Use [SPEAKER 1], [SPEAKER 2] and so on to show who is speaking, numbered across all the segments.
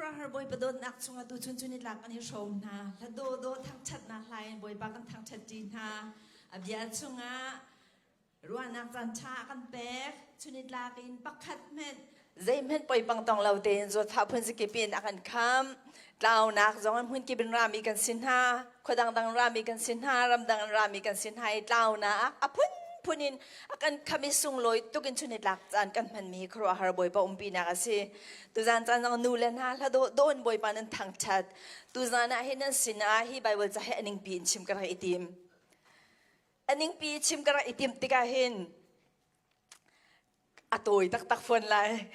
[SPEAKER 1] Khuaruahhar Bawipa dawtnak chungah tuchun cu nitlak kan i hrawm hna. Hla dawdawh thangṭhatnak hla in Bawipa kan thangṭhat ṭi hna. A bia chungah ruahnak caan ṭha a kan pek. Chunitlak in pakhat hmenh zeihmanh poipang tong lo tein zawtfah phun zakip in a kan kham. Tlaunak zong in hmunkip in rami kan si hna. Khua dangdang rami kan si hna. Ramdang in rami kan si hna i tlaunak a phunphun in a kan kham i sunglawi tuk in chunitlak caan kan hmanmi khuaruahhar Bawipa umpinak a si. Tuzan caan zong nu le hna hla dawh dawh in Bawipa nan thangṭhat. Tuzan ah hin nan sinah hi Baibal ca hi a ningpi in chim ka rak i tim. A ningpi chim ka rak i timh tikah hin a tawi taktak fawn lai.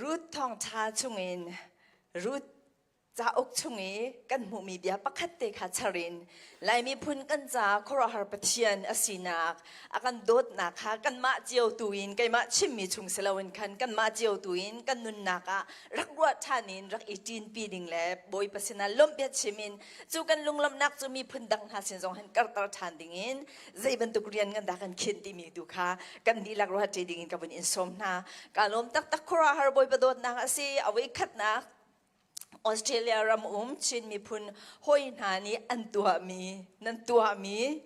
[SPEAKER 1] Ruth thawngṭha chungin Ruth cauk chung i kan hmuhmi bia pakhat te kha char in Lai miphun kan ca khuaruahhar Pathian a sinak a kan dawtnak kha kanmah cio tu in keimah chimmi chung si loin khan kanmah cio tu in kan nunnak ah rak ruah ṭhan in rak i ṭinpi ding le Bawipa sinah lawmhbia chim in cu kan lunglawmhnak cu miphun dang hna sin zong han karter ṭhan ding in zei bantuk rian ngan dah kan khinh timi tu kha kan dihlak ruah ṭi ding in ka vun in sawm hna. Ka lawm taktak khuaruahhar Bawipa dawtnak a si a voi khatnak Australia ram um Chin miphun hawi hna nih an tuahmi nan tuahmi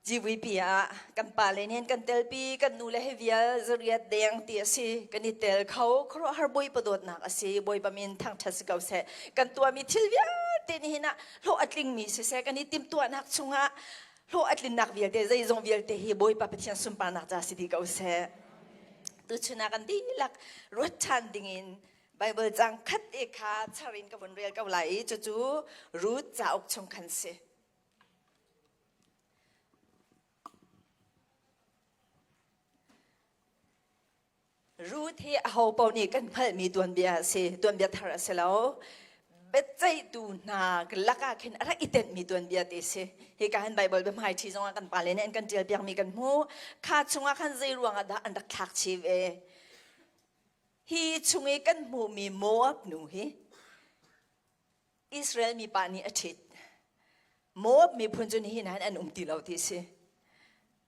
[SPEAKER 1] GVP ah kan pale nih kan telpi kan nu le he vial zariat deng ti a si kan i tel kho khuaruahhar Bawipa dawtnak a si Bawipa min thangṭhat si ko seh kan tuahmi thil vialte nih hin ah hlawh a tlingmi siseh kan i timhtuahnak chungah hlawh a tlinnak vialte zeizong vialte hi Bawipa Pathian sunparnak ca si dih ko seh tuchun ah kan dihlak ruat ṭhan dingin Baibal cang khat te kha char in ka vun rel ko lai i cucu Ruth cauk chung khan si. Ruth hi aho paoh nih kan hngalhmi tuanbia a si, tuanbia thar a si lo. Biaceihtu hna lakah khin a rak i tenhmi tuanbia te si. Hika hin Baibal biahmai ṭhi zongah kan pale nih an kan ṭial piakmi kan hmu. Kha chungah khan zei ruangah dah an rak thlak chih ve? Hi chung i kan hmuhmi Moab nu hi Israel mipa nih a ṭhit. Moab miphun cu nihin ah an um ti lo ti a si.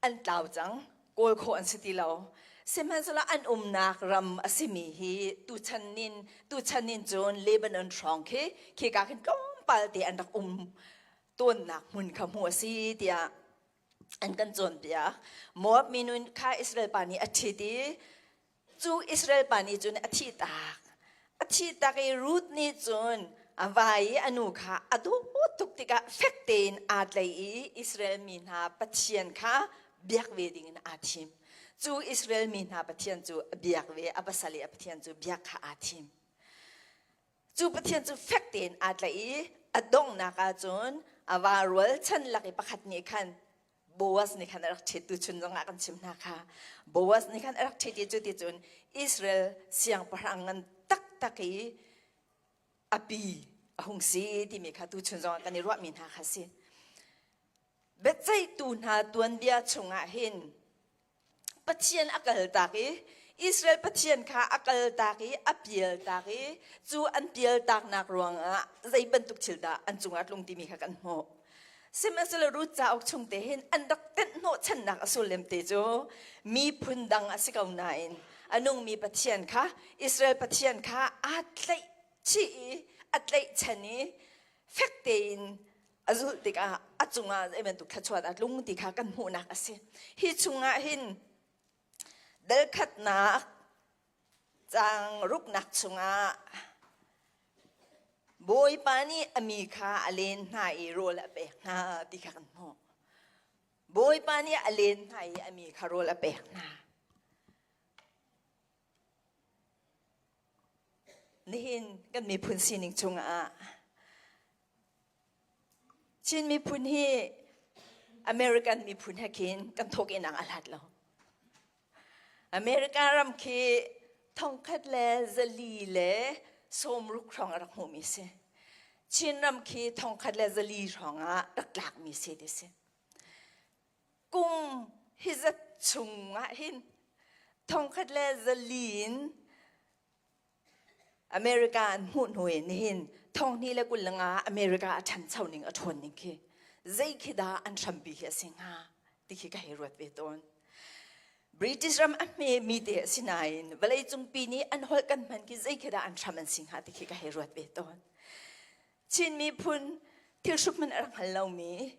[SPEAKER 1] An tlau cang, kawl khawh an si ti lo. Sihmanhsehlaw an umnak ram a simi hi tuchan in tuchan in cun Lebanon hrawng khi khika khin tlawmpal te an rak um tawnnak hmun kha hmuh a si tiah an kan cawnpiak. Moab minun kha Israel pa nih a ṭhit i Cu Israel pa nih cun a thihtak. A thihtak i Ruth nih cun a va i a nu kha a dawt tuk tikah fek tein aa tlaih i Israel mi hna Pathian kha biak ve dingin aa thim. Cu Israel mi hna Pathian cu a biak ve, a pasal i a Pathian cu biak kha aa thim. Cu Pathian cu fek tein aa tlaih i a donghnak ah cun a va rualchan lak i pakhat nih khan Boaz nih khan a rak ṭhit tuchun zongah kan chim hna kha Boaz nih khan a rak ṭhit i cuticun Israel siangpahrang ngan taktak i a pi a hung si timi kha tuchun zongah kan i ruahmi hna kha si. Biaceihtu hna tuanbia chungah hin Pathian a kaltak i Israel Pathian kha a kaltak i a pialtak i cu an pialtaknak ruangah zei bantuk thil dah an cungah tlung timi kha kan hmuh. Sihmanhsehlaw Ruth cauk chung te hin an rak tenh hnawhchannak a sullam te cu miphun dang a si ko nain a nungmi Pathian kha Israel Pathian kha aa tlaih chih i a tlaihchan i fek tein a zulh tikah a cungah zei bantuk thluachuah dah tlung ti kha kan hmuhnak a si. Hi chungah hin dal khatnak caang ruknak chungah Bawipa nih a mi kha a len hna i rawl a pek hna ti kha kan hmuh. Bawipa nih a len hna i a mi kha rawl a pek hna. Nihin kan miphun sining chungah Chin miphun hi American miphun he khin kan thawk in ang a hlat lo. America ram khi thongkhat le zali le sawmruk hrawng a rak hmuhmi si. Chin ram khi thongkhat le zali hrawng ah rak tlakmi si ti si. Kum hi zat chung ah hin thongkhat le zali in America an hmuh hnu in nihin thonghnih le 25 America a ṭhancho ning a ṭhawn ning khi zei khi dah an hrampi hi a si hnga ti khi ka hei ruat ve tawn. British ram a hme mi te a si nain vawleicung pi nih an holh kan hman khi zei khi dah an hram an si hnga ti khi ka hei ruat ve tawn. Chin miphun thil hruk hmanh a rak hngal lomi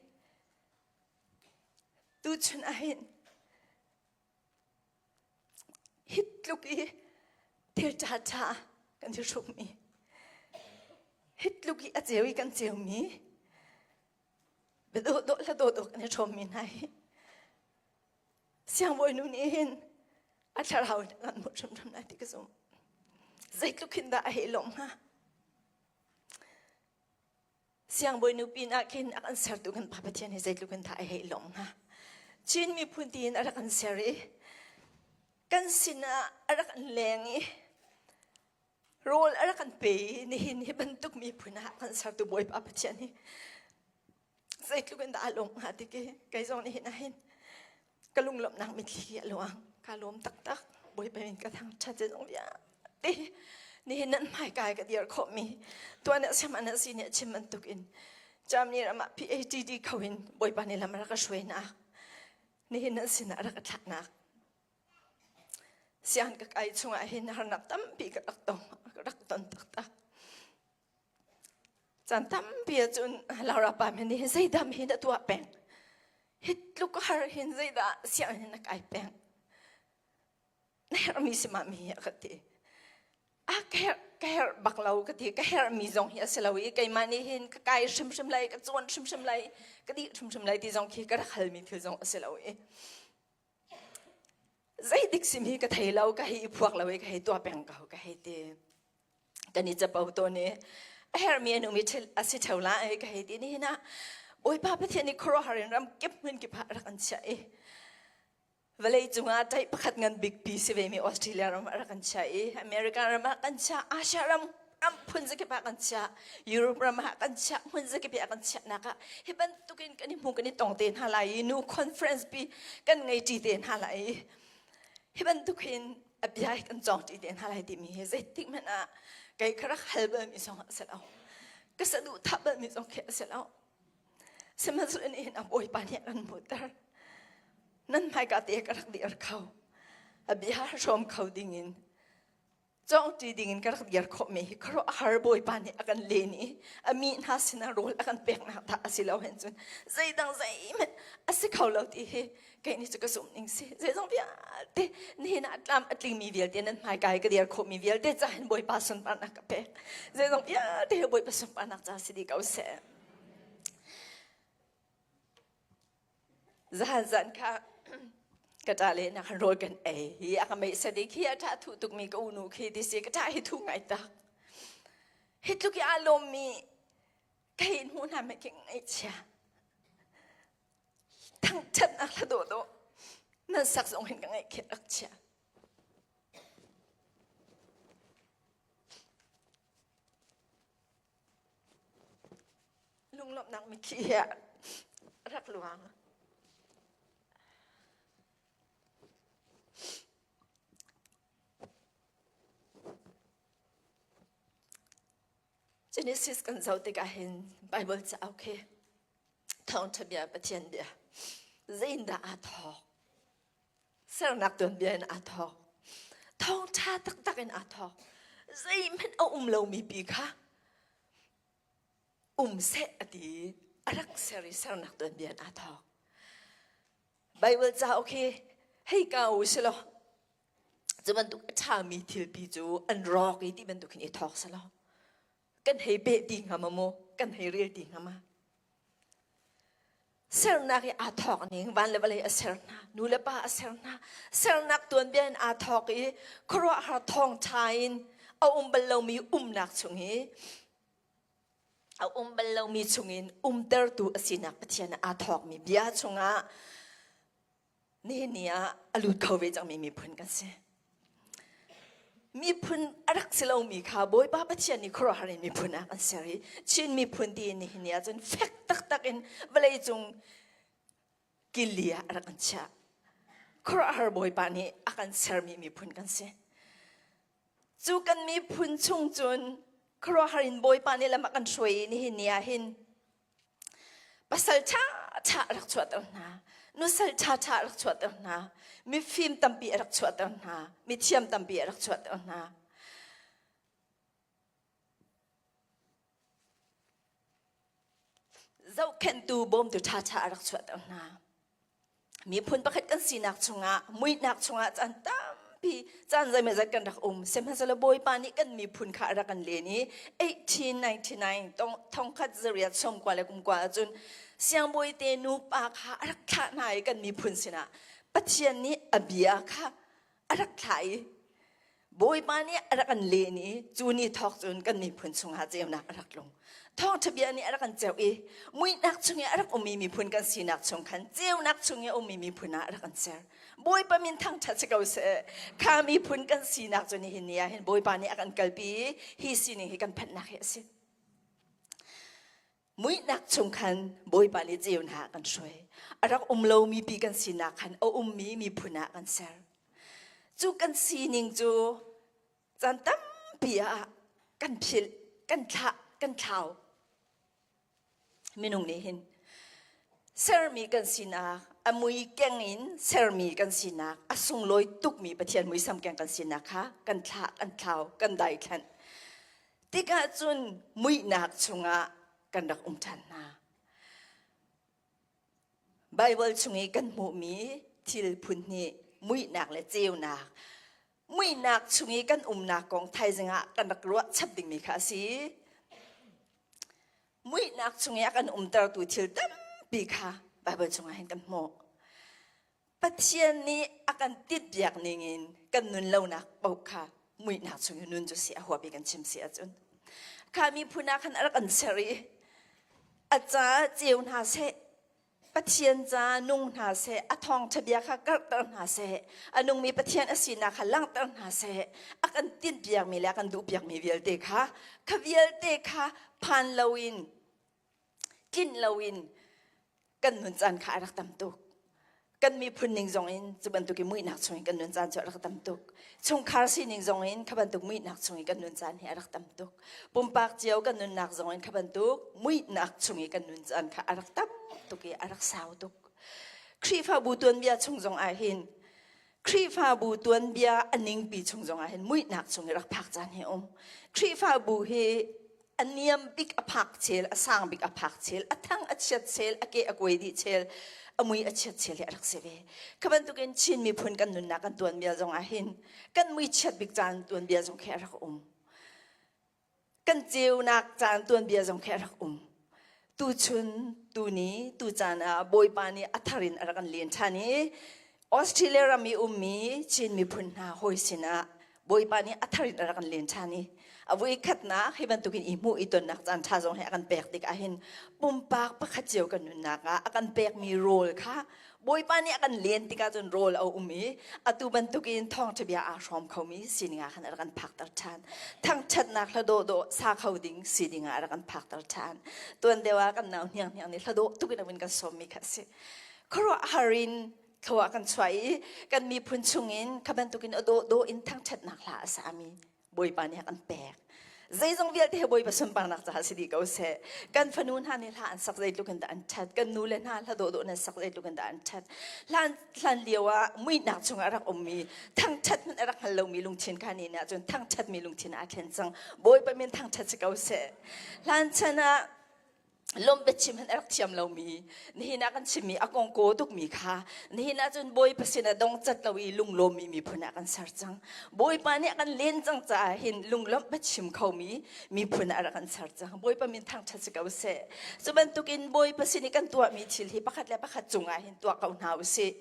[SPEAKER 1] tuchun ahhin hi tluk i thil ṭhaṭha kan i hrukmi hi tluk i a ceu i kan ceumi biadawhdawh hla dawhdawh kan i hrawmmi hna hi siangbawinu nih hin a thlarau in kan hmuh hrimhrim lai ti ka zumh. Zeitluk hin dah a hei lawm hnga? Siangbawinu pin ah khin a kan sertu kan Pa Pathian hi zeitluk in dah a hei lawm hnga? Chin miphun tiin a rak kan ser i kan sinah a rak kan leng i rawl a rak kan pe i nihin hi bantuk miphun ah kan sertu Bawipa Pathian hi zeitluk in dah a lawm hnga ti khi kei zong nih hin ahhin ka lunglawmhnak mitthli a luang. Ka lawm taktak. Bawipa min ka thangṭhat zeizong vialte nihin nan hmaikai ka dir khawhmi tuan ah siam an si nih a chim bantuk in Germany ram ah PhD kho in Bawipa nih lam a rak ka hruainak nihin nan sinah a rak ka thlahnak siang ka kai chungah hin harnak tampi ka rak tong ka rak ton taktak. Caan tampi ahcun Laura pa men nih zeidah hi na tuah peng? Hi tluk har hin zeidah sianginn na kai peng? Na herhmi si ma mi a ka ti. A ka herh ka herh bak lo ka ti. Ka herhmi zong hi a si lo i keimah nih hin ka kai hrimhrim lai, ka cawn hrimhrim lai, ka dih hrimhrim lai ti zong khi ka rak halmi thil zong a si lo i zeidik sim hi ka thei lo, ka hei i phuak lo i ka hei tuah peng ko ka hei ti. Kan i capo tawn i a herhmi an um i a si ṭheo lai ka hei ti. Nihin ah Bawipa Pathian nih khuaruahhar in ram kip hmun kip ah rak an chiah i vawlei cungah ṭaih pakhat ngan bikpi si vemi Australia ram ah rak kan chiah i America ram ah kan chiah, Asia ram ram phun zakip ah kan chiah, Europe ram ah kan chiah, hmun zakip ah kan chiahnak ah hi bantukin kan i hmu kan i tong te hna lai i nu conference pi kan ngei ṭi te hna lai i hi bantuk hin a bia hi kan cawng ṭi te hna lai timi hi zeitik hmanh ah kei ka rak hal balmi zong a si lo, ka saduhthah balmi zong khi a si lo. Sihmanhsehlaw nihin ah Bawipa nih a kan hmuhter. Nan hmaika te ka rak dir kho, a bia hrawm kho dingin cawngṭi dingin ka rak dir khawhmi hi khuaruahhar Bawipa nih a kan len i a mi hna sinah rawl a kan peknak dah a si lo hen cun zeidang zeihmanh a si kho lo ti hi kei nih cu ka zumh ning si. Zeizong vialte nihin ah tlam a tlingmi vialte nan hmaikai ka dir khawhmi vialte ca hin Bawipa sunparnak ka pek. Zeizong vialte hi Bawipa sunparnak ca si dih ko seh. Zahan zan kha ka ṭa le nak rawl kan ei hi a ka meih sadik hi a ṭha thuh tukmi ka unu khi ti si ka ṭha hi thu ngai tak. Hi tluk i aa lawmmi ka hin hmuh hna meh khi ngaihchia. Thangṭhatnak hla dawhdawh nan sak zong hin ka ngaih khi rak chia. Lunglawmhnak mitthli he rak luang. Genesis kan zoh tikah hin Bible cauk hi thawngṭha bia Pathian bia zeindah aa thawk? Sernak tuanbia in aa thawk. Thawngṭha taktak in aa thawk. Zeihmanh a um lomi pi kha um seh a ti i a rak ser i sernak tuanbia in aa thawk. Bible cauk hi hei ka u si law cu bantuk a ṭhami thilpi cu an rawk i ti bantuk hin i thawk selaw kan hei peh ti hnga ma mu kan hei rel ti hnga ma? Sernak i aa thawk ning van le vawlei a ser hna, nu le pa a ser hna. Sernak tuanbia in aa thawk i khuaruahhar thawngṭha in a um bal lomi umnak chung i a um bal lomi chungin umtertu a sinak Pathian aa thawkmi bia chungah nihin ni ah a lut kho ve cangmi miphun kan si. Miphun a rak si lomi kha Bawipa Pathian nih khuaruahhar in miphun ah kan ser i Chin miphun ti nihin ni ahcun fek taktak in vawleicung killi ah a rak kan chiah. Khuaruahhar Bawipa nih a kan sermi miphun kan si. Cu kan miphun chung cun khuaruahhar in Bawipa nih lam a kan hruai i nihin ni ah hin pasal ṭha ṭha a rak chuahter hna. Nusal ṭhaṭha a rak chuahter hna. Mifim tampi a rak chuahter hna. Mithiam tampi a rak chuahter hna. Zohkhenhtu bawmtu ṭhaṭha a rak chuahter hna. Miphun pakhat kan sinak chungah muihnak chungah caan tampi caan zeimawzat kan rak um. Sihmanhsehlaw Bawipa nih kan miphun kha a rak kan len i 1899 thongkhat zariat sawmkua le kumkua ahcun siangbawi te nupa kha a rak thlah hna i kan miphun sinah Pathian nih a bia kha a rak thlah i Bawipa nih a rak kan len i cu ni thawk cun kan miphun chungah ceunak a rak tlung. Thawngṭha bia nih a rak kan ceuh i muihnak chung i a rak ummi miphun kan sinak chung khan ceunak chung i a ummi miphun ah a rak kan ser. Bawipa min thangṭhat si ko seh. Kha miphun kan sinak cu nihin ni ah hin Bawipa nih a kan kalpi i hi sining hi kan phanhnak hi a si. Muihnak chung khan Bawipa nih ceunak a kan hruai. A rak um lomi pi kan sinak khan a ummi miphun ah kan ser. Cu kan sining cu caan tampi ah kan philh, kan thlah, kan thlau. Minung nih hin sermi kan sinak, a mui keng in sermi kan sinak, a sunglawi tukmi Pathian muisam keng kan sinak kha kan thlah, kan thlau, kan daithlanh. Tikah cun muihnak chungah kan rak um ṭhan hna. Baibal chung i kan hmuhmi thil phun hnih muihnak le ceunak. Muihnak chung i kan umnak kong thaizing ah kan rak ruah chap dingmi kha a si. Muihnak chung i a kan umtertu thil tampi kha Baibal chungah hin kan hmuh. Pathian nih a kan titpiak ningin kan nun lonak paoh kha muihnak chung i nun cu si a huap i kan chim si ahcun kha miphun ah khan a rak kan ser i a caah ceu hna seh Pathian ca nung hna seh a thawngṭha bia kha karhter hna seh a nungmi Pathian a sinak kha langhter hna seh a kan tinhpiakmi le a kan duhpiakmi vialte kha kha vialte kha phan loin tlinh loin kan nun caan kha a rak tam tuk. Kan miphun ning zong in cu bantuk i muihnak chung in kan nun caan cu a rak tam tuk. Chungkhar sining zong in kha bantuk muihnak chung i kan nun caan hi a rak tam tuk. Pumpak cio kan nunnak zong in kha bantuk muihnak chung i kan nun caan kha a rak tam tuk i a rak sau tuk. Khrihfabu tuanbia chung zong ah hin Khrihfabu tuanbia a ningpi chung zong ah hin muihnak chung i rak phak caan hi um. Khrihfabu hi a niam bik a phak chel, a sang bik a phak chel, a thang a chiat chel, a ke a kuai dih chel, a mui a chiat chel hi a rak si ve. Kha bantukin Chin miphun kan nunnak kan tuanbia zong ah hin kan mui chiat bik caan tuanbia zong khi a rak um. Kan ceunak caan tuanbia zong khi a rak um. Tuchun, tuni, tu caan ah Bawipa nih a thar in a rak kan len ṭhan i Australia ram i ummi Chin miphun hna hawi sinah Bawipa nih a thar in a rak kan len ṭhan i a voikhatnak hi bantukin i hmuh i tonnak caan ṭha zong hi a kan pek tikah hin pumpak pakhat cio kan nunnak ah a kan pekmi rawl kha Bawipa nih a kan len tikah cun rawl a um i atu bantukin thawngṭha bia aa hrawm khomi sining ah khan a rak kan phakter ṭhan. Thangṭhatnak hla dawhdawh sa kho ding sining ah a rak kan phakter ṭhan. Tuan deuh ah kan nau hnianghniang nih hla dawh tuk in a vun kan sawmmi kha a si. Khuaruahhar in thlua kan chuah i kan miphun chungin kha bantukin a dawhdawh in thangṭhatnak hla a sami Bawipa nih a kan pek. Zeizong vialte hi Bawipa sunparnak caah si dih ko seh. Kan fanu hna nih hla an sak zeitluk in dah an ṭhat. Kan nu le hna hla dawhdawh nan sak zeitluk in dah an ṭhat. Hlan, hlan lio ah muihnak chungah a rak ummi, thangṭhat hmanh a rak hngal lomi lungthin kha ni nih ahcun thangṭhatmi lungthin aa thlen cang. Bawipa min thangṭhat si ko seh. Hlan chan ah lawmh biachim han a rak thiam lomi nihin ah kan chimmi a kong kaw tukmi kha nihin ah cun Bawipa sin ah dong cat lo i lunglawmmi miphun ah kan ser cang Bawipa nih a kan len cang caah hin lunglawmh biachim khomi miphun ah a rak kan ser cang Bawipa min thangṭhat si ko seh cu bantukin Bawipa sin i kan tuahmi thil hi pakhat le pakhat cungah hin tuah ko hna usih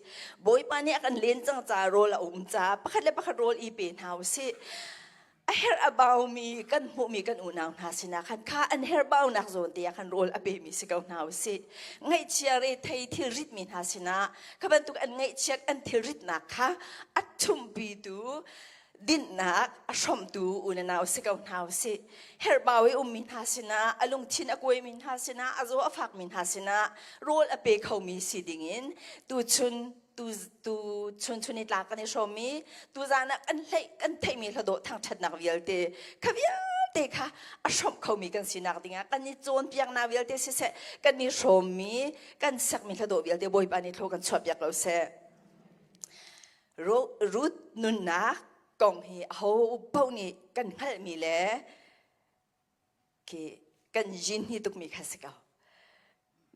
[SPEAKER 1] Bawipa nih a kan len cang caah rawl a um caah pakhat le pakhat rawl i pe hna usih a herh a baumi kan hmuhmi kan unau hna sinah khan kha an herhbaunak zawn te ah khan rawl a pemi si ko hna usih ngaihchia re thei thil ritmi hna sinah kha bantuk an ngaihchiat an thil ritnak kha a ṭhumpitu dinhnak a hrawmhtu unau si ko hna usih herhbau i ummi hna sinah a lungthin a kuaimi hna sinah a zaw a fakmi hna sinah rawl a pe khomi si dingin tuchun tu tu chun chun i tlak kan i hrawm i tuzan ah kan hleih kan theihmi hladawh thangṭhatnak vialte kha vialte. te kha a hrawmh khomi kan sinak dingah kan i cawnpiaknak vialte siseh, kan i hrawmmi, kan sakmi hladawh vialte Bawipa nih thlaw kan chuahpiak ko seh. Ruth nunnak kong hi aho paoh nih kan hngalhmi le khi kan yin hi tukmi kha si ko.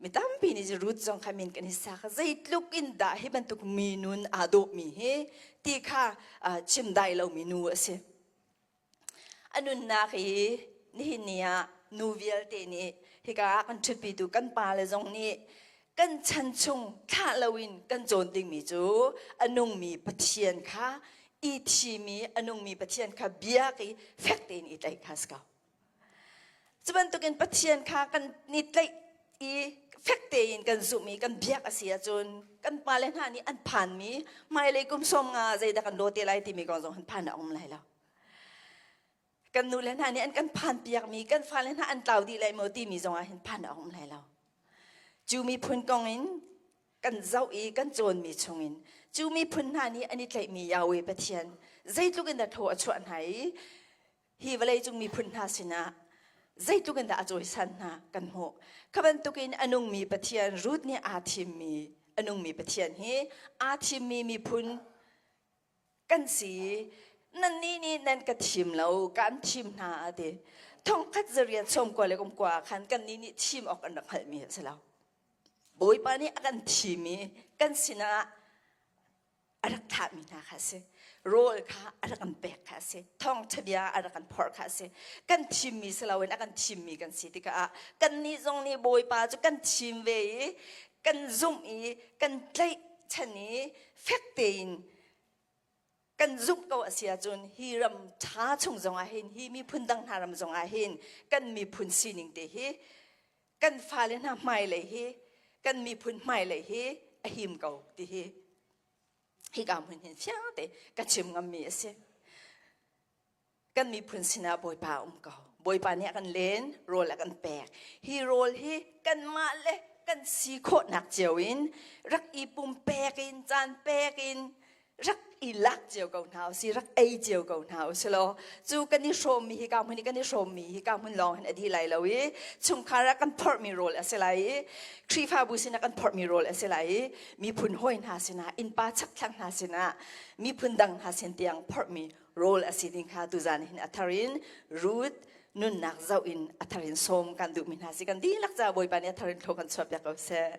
[SPEAKER 1] Mi tampi nih Ruth zong kha min kan i sak. Zeitluk in dah hi bantuk mi nun aa dawhmi hi ti kha chim dai lomi nu a si. A nunnak i nihin ni ah nu vialte nih hika ah kan ṭhutpitu kan pale zong nih kan chan chung thlah loin kan cawn dingmi cu a nungmi Pathian kha i thimi a nungmi Pathian kha biak i fek tein i tlaih kha si ko. Cu bantukin Pathian kha kan ni tlaih i fek tein kan zumh i kan biak a si ahcun kan pale hna nih an phanmi hmailei kum 50 zeidah kan daw te lai timi kong zong han phan a um lai lo. Kan nu le hna nih an kan phan piakmi kan fale hna an tlau dih lai maw timi zong ah hin phan a um lai lo. Cu miphun kong in kan zoh i kan cawnmi chungin cu miphun hna nih an i tlaihmi Yahweh Pathian zeitluk in dah thaw a chuah hna i hi vawleicung miphun hna sinah zeitluk in dah a cawisan hna kan hmuh. Kha bantukin a nungmi Pathian Ruth nih aa thimmi a nungmi Pathian hi aa thimmi miphun kan si. Nannih nih nan ka thim lo, kaan thim hna a ti. Thongkhat zariat sawmkua le kumkua ah khan kannih nih thim awk an rak hngalhmi a si lo. Bawipa nih a kan thim i kan sinah a rak thlahmi hna kha a si. Rawl kha a rak kan pek kha a si. Thawngṭha bia a rak kan phorh kha a si. Kan thimmi si loin a kan thimmi kan si tikah kannih zong nih Bawipa cu kan thim ve i kan zumh i kan tlaihchan i fek tein kan zumh ko a si ahcun hi ram ṭha chung zongah hin hi miphun dang hna ram zongah hin kan miphun sining te hi kan fale hna hmailei hi kan miphun hmailei hi a him ko ti hi hika hmun hin fiang te ka chim ngammi a si. Kan miphun sinah Bawipa a um ko. Bawipa nih a kan len, rawl a kan pek. Hi rawl hi kanmah le kan si khawhnak cio in rak i pumpek in caan pek in rak i lak cio ko hna usih, rak ei cio ko hna usih law cu kan i hrawmmi hi ka hmun i kan i hrawmmi hi ka hmun lawng hin a dih lai lo i chungkhar ah kan phorhmi rawl a si lai i Khrihfabu sinah kan phorhmi rawl a si lai i miphun hawi hna sinah innpa chakthlang hna sinah miphun dang hna sin tiang phorhmi rawl a si ding kha tuzan hin a thar in Ruth nunnak zoh in a thar in sawm kan duhmi hna si. Kan dihlak ca Bawipa nih a thar in thlaw kan chuahpiak ko seh.